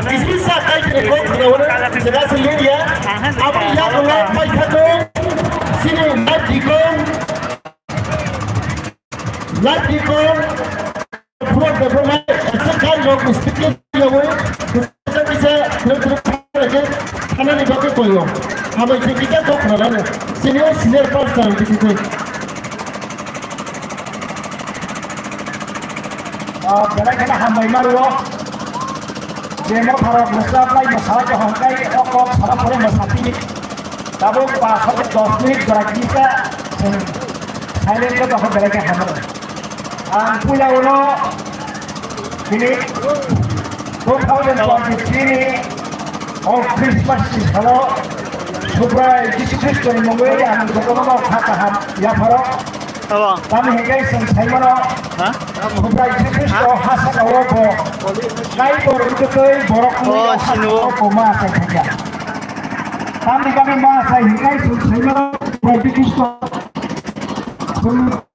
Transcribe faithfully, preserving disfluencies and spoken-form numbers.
Kisi sa kai tene kok khna wale jaga se liya. Abo ya ko lai pai khato. Sini live dikon. Live dikon. Buat development, eksa kan rok speaking yawi, kisa kisa, thil thil thil thil, thana ni bagwi koyo. Hambai se kisa kok khna rane. Senior, senior pastor, kisi koi. Ah, belai kheno hambai mario. Je motharok mwsa plai mwsa kaham kai, o kok sara pore mwsa pini. Tabuk ba sabuk dos minute jora kisa, silent khe tokho belai khe hambai. Ang puila uno bini two thousand twenty-three ni o Christmas ni salo Subrai Jisu Khristo ni mungwi ang jotono no kha kaham yapharo. Abo. Tamo hingke chwng saimano, ha? Subrai Jisu Khristo ha saka o bo kai borok tei borok o saka o bo ma sai thangya. Tamni bagwi ma sai hingke chwng saimano Subrai Jisu Khristo.